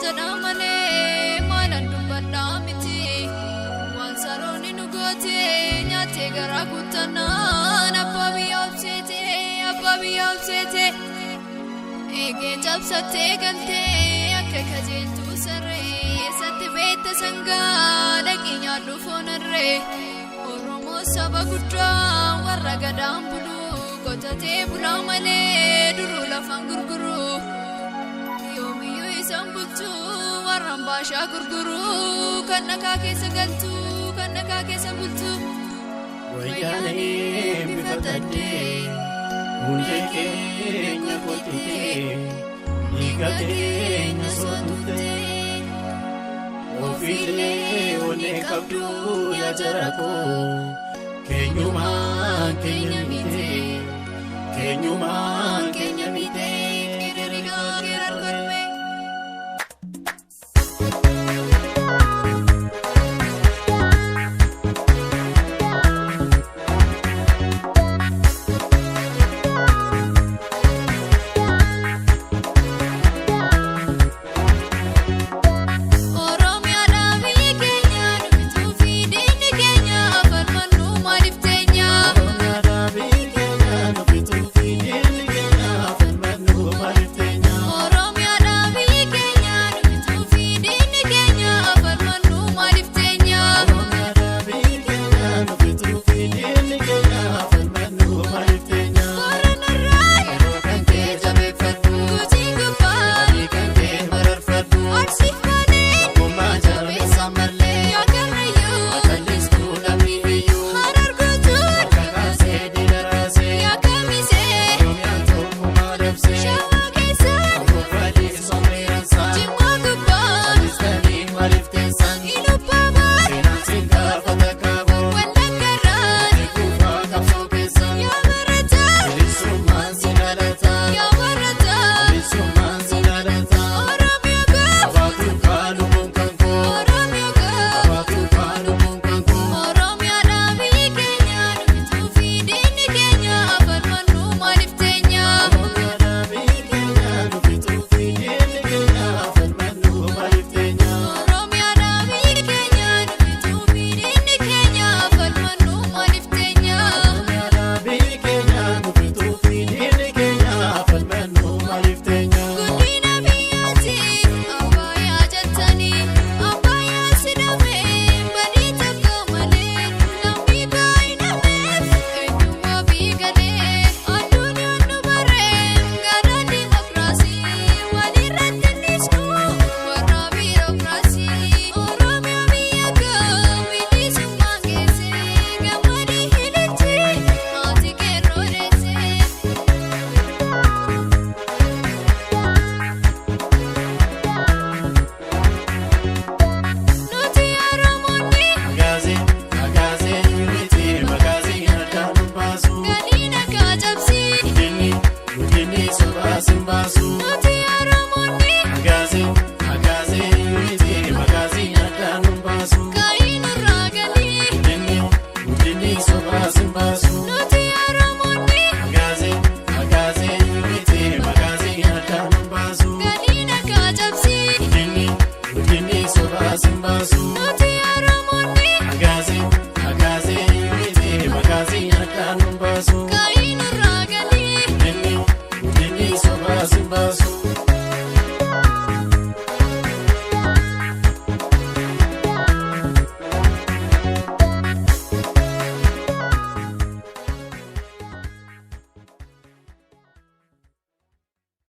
jedhaa malee maalan dubbadhaa miti. Waan saroonni nu goote nyaattee garaa guuttannaan abbaa biyya obseete, abbaa biyya obseete. Eegee cabsattee galtee akka kajeeltuu saree satti beekta sangaa dhaqii nyaadhu foon harree. Oromoo saba guddaa warra gadaan bulu qotatee bulaa malee duruu lafaan gurguru. Yoomiyyuu isaan bulchuu warra baashaa gurguru kan dhakaa keessa galtu kan dhakaa keessa bultu. Wayyaanee bifa taddee hundee keenya qottee dhiiga keenya sootuftee ofiilee onnee qabdu yaa jara koo, keenyumaan keenya miti, keenyumaan.